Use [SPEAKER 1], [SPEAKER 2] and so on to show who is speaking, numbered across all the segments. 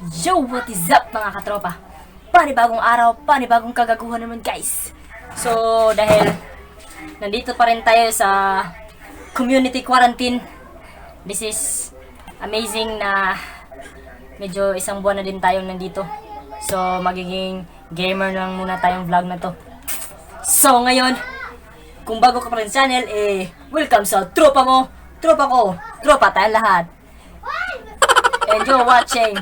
[SPEAKER 1] Yo, what is up mga katropa? Panibagong araw, panibagong kagaguhan naman guys. So, dahil nandito pa rin tayo sa community quarantine. This is amazing na medyo isang buwan na din tayong nandito. So, magiging gamer lang muna tayong vlog na to. So, ngayon, kung bago ka pa rin sa channel, welcome sa tropa mo, tropa ko, tropa tayong lahat. Enjoy watching!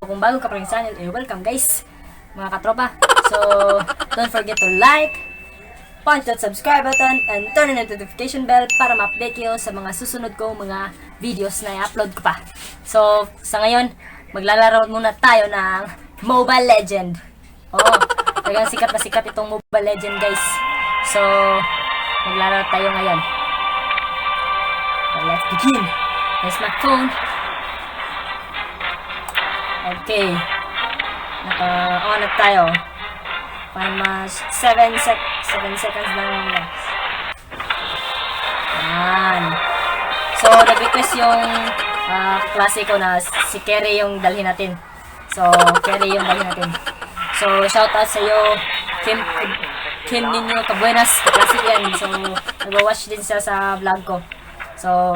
[SPEAKER 1] Kung bago ka pa rin sa channel, welcome guys, mga katropa. So, don't forget to like, punch that subscribe button, and turn on the notification bell para ma-update kayo sa mga susunod kong mga videos na i-upload ko pa. So, sa ngayon, maglalaro muna tayo ng Mobile Legend. Oh, talagang sikat na sikat itong Mobile Legend guys. So, maglalaro tayo ngayon. So, let's begin. Here's my phone. Okay. Naka-on na tayo. Find mas 7 seconds lang guys. Yan. So, nag-request yung klase ko na si Kerry yung dalhin natin. So, Kerry yung dalhin natin. So, shoutout sa iyo, Kim Ninyo Cabuenas, klase yan. So, nag-watch din siya sa vlog ko. So,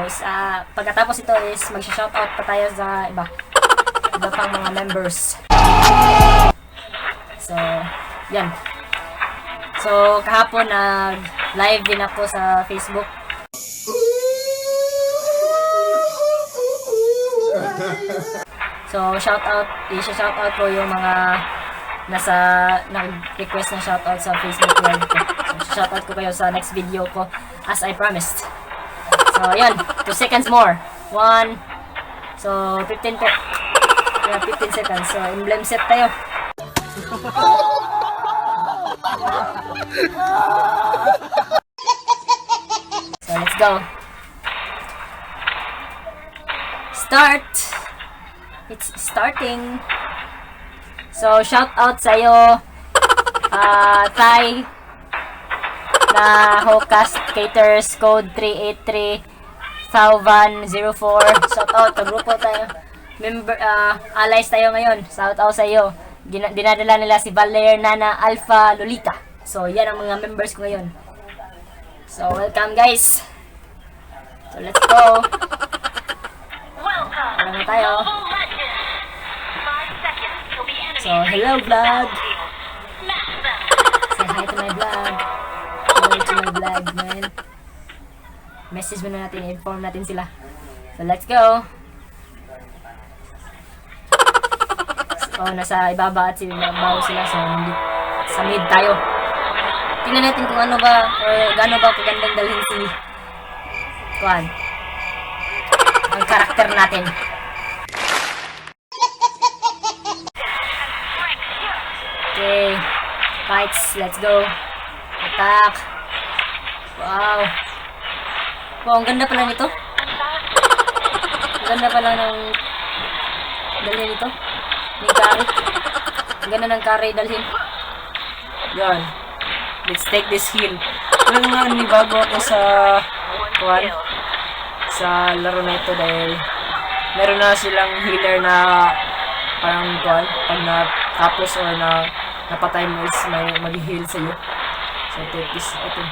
[SPEAKER 1] pagkatapos ito is mag-shoutout pa tayo sa iba pang mga members. So, yan. So, kahapon nag-live din ako sa Facebook. So, i-shoutout ko yung mga nag-request ng shoutout sa Facebook live ko. So, shoutout ko kayo sa next video ko as I promised. So, yan. 2 seconds more. 1. So, 15 po. 15 seconds. So, emblem set tayo. So, let's go. Start. It's starting. So, shout out sa iyo, Thai na Hocast Caters code 383 Sauvan04. Shout out, kagrupo tayo. Member, allies tayo ngayon. Shout out sa iyo. Dinadala nila si Valer, Nana, Alpha, Lolita. So, yan ang mga members ko ngayon. So, welcome guys. So, let's go. Wala na tayo. So, hello vlog. Say hi to my vlog. Hello to my vlog, man. Message muna natin, inform natin sila. So, let's go. So, nasa ibaba at sinabaw sila. So, sa mid tayo. Tingnan natin kung ano ba, or gaano ba kagandang dalhin si Kuan. Ang karakter natin. Okay. Fights. Let's go. Attack. Wow. Wow, ang ganda pala nito. Ang ganda pala ng dalhin nito. May carry. Ang ganda ng carry dalhin. Yan. Let's take this heal. Alam nga, bago ako sa Kuan. Sa laro na ito dahil meron na silang healer na parang Kuan. Pag natapos or napatay mo is may mag-heal sa iyo. So, take this item.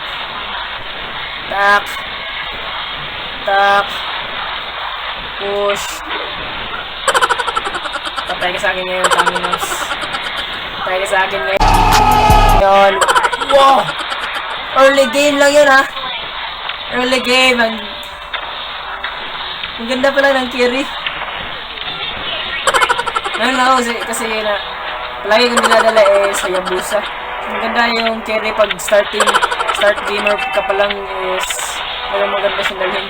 [SPEAKER 1] Attack. Attack. Push. Patay ka sa akin ngayon, Taminos. Patay ka sa akin ngayon. Yun. Wow! Early game lang yun, ha? Early game. Ang ganda pala ng carry. Ngayon lang ako kasi palagi kong dinadala sa Yabusa. Ang ganda yung carry pag start gamer ka pa lang is maganda siyang dalhin.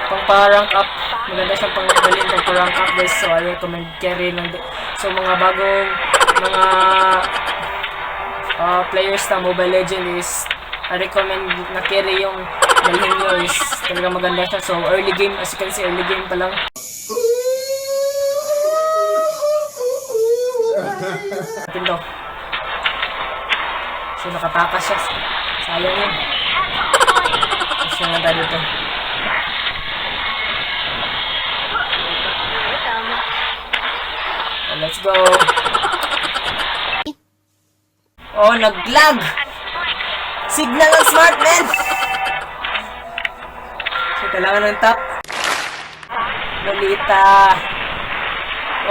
[SPEAKER 1] Pang pa-rank up, maganda siyang pang dalhin pang pa-rank up guys. So I recommend carry lang. So mga bagong players na Mobile Legend is I recommend na carry yung dalhin nyo is talaga maganda siya. So early game, as you can see, early game pa lang. Natin to. So nakatakas siya. Sayang yun. Push na lang tayo dito. So, let's go. Oh, nag-lag! Signal ng smart, man! So, kailangan ng tap. Lolita.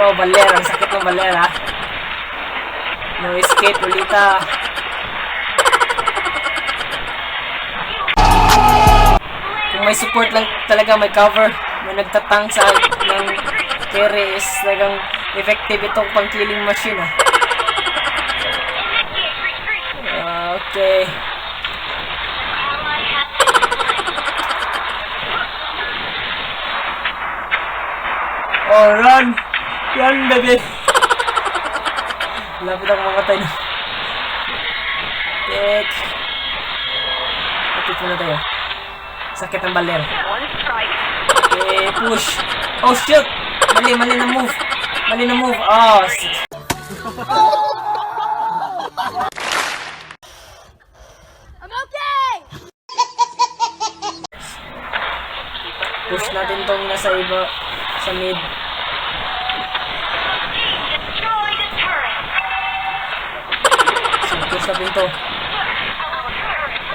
[SPEAKER 1] Oh, Baler. Ang sakit ng Baler, ha? No escape, Lolita. Kung may support lang talaga, may cover, may nagtatang sa ng carry is talagang effective itong pang-killing machine, ha? Okay. Oh, run! Run, baby! Lapit ako mamatay na. Tek! Lapit muna tayo. Sakit ang Baler. Okay, push! Oh, shoot! Mali na move! Mali na move! Oh, shit! Push natin tong nasa iba sa mid. So, push natin to.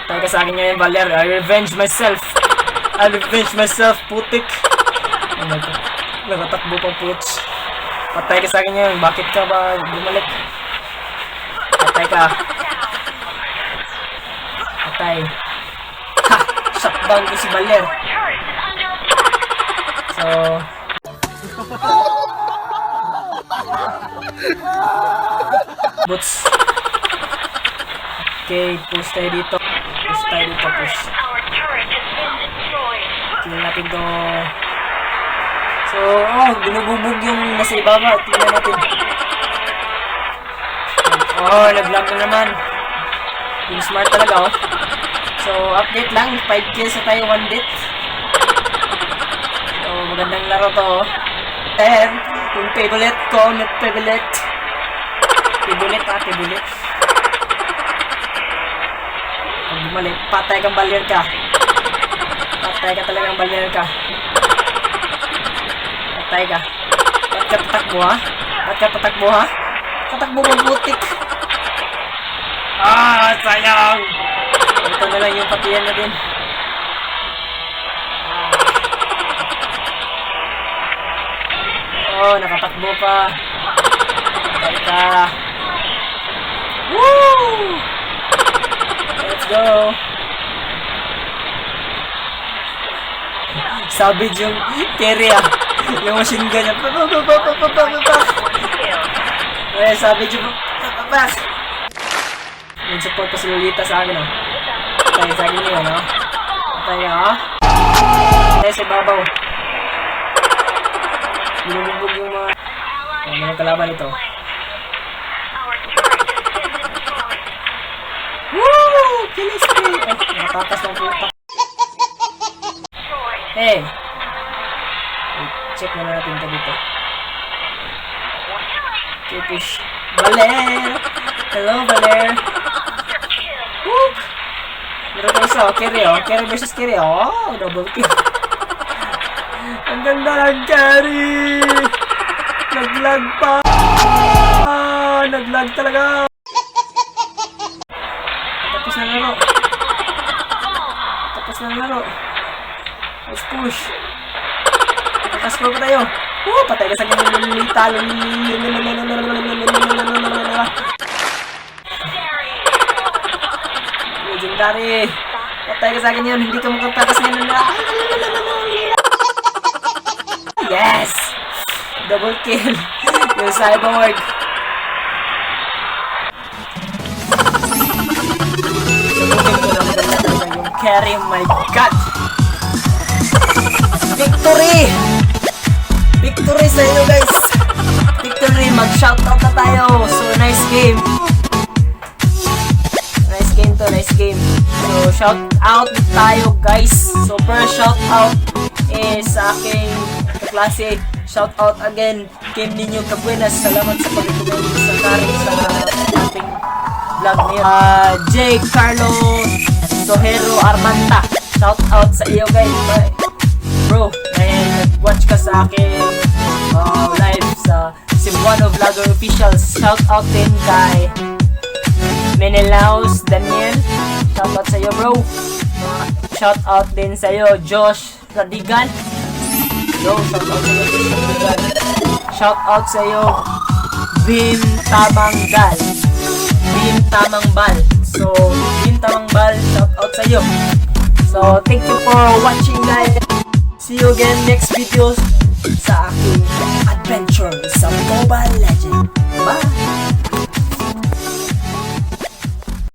[SPEAKER 1] Patay ka sa akin ngayon, Baler. I revenge myself. Putik. Oh my God. Nakatakbo pang puts. Patay ka sa akin ngayon. Bakit ka ba bumalik? Patay ka. Patay. Ha! Shutdown ko si Baler. So, boots. Okay, push tayo dito. Push. Kill natin to. So, oh, binububog yung nasa ibaba. Tingnan natin. Oh, nag-lag na naman. Yung smart talaga, oh. So, update lang. 5 kills na tayo, 1 death. Magandang laro to. And, yung favorite ko, favorite. Pag bumalik, patay kang Baler ka. Patay ka talagang Baler ka. Patay ka. Ba't ka tatakbo, ha? Tatakbo mong putik. Ah, sayang! Ito na lang yung patiyan na din. Oh, nakatakbo pa. Patay ka. Woo! Let's go. Savage yung carry, ah. Yung machine gun niya. Eh, savage yung yung support pa si Lolita sa akin, oh. Patay sa akin yun, oh. Patay ka, oh. Patay sa babaw. Binububog yung mga kalaban ito. Woo! Kill spree! Oh, nakatakas ng puta. Hey! Check na natin ito dito. Okay, push. Baler! Hello, Baler! Woo! Meron tayo isa, carry, oh. Carry versus carry, oh. Double kill. Ang ganda ng carry! Naglag pa! Naglag talaga! Tapos na laro. Let's push. Nakascore pa tayo. Patay ka sa ganyan Lolita. Legendary. Patay ka sa akin yun. Hindi ka makatakas ngayon. Yes! Double kill. Yung cyborg. Yung carry, my God! Victory! Victory sa inyo, guys! Victory! Mag-shoutout na tayo! So, nice game! Nice game! So, shoutout tayo, guys! So, first shoutout is sa aking kaklase. Shoutout again, Game Ninyo Kabuenas. Salamat sa pag-ibigay sa Karin sa vlog na yun. J. Carlo Sohero Armanta. Shout out sa iyo guys. Bye. Bro, watch ka sa akin live sa Cebuano Vlogger Officials. Shout out din kay Menelaus Daniel. Shout out sa iyo bro. Shout out din sa iyo Josh Radigan. Yo, shout out sa iyo Josh Radigan. Shout out sa iyo Bim Tamanggal. Bim Tamangbal. So, Bim Tamangbal, shout out sa iyo. So, thank you for watching guys. See you again next video sa aking adventure sa Mobile Legends. Bye!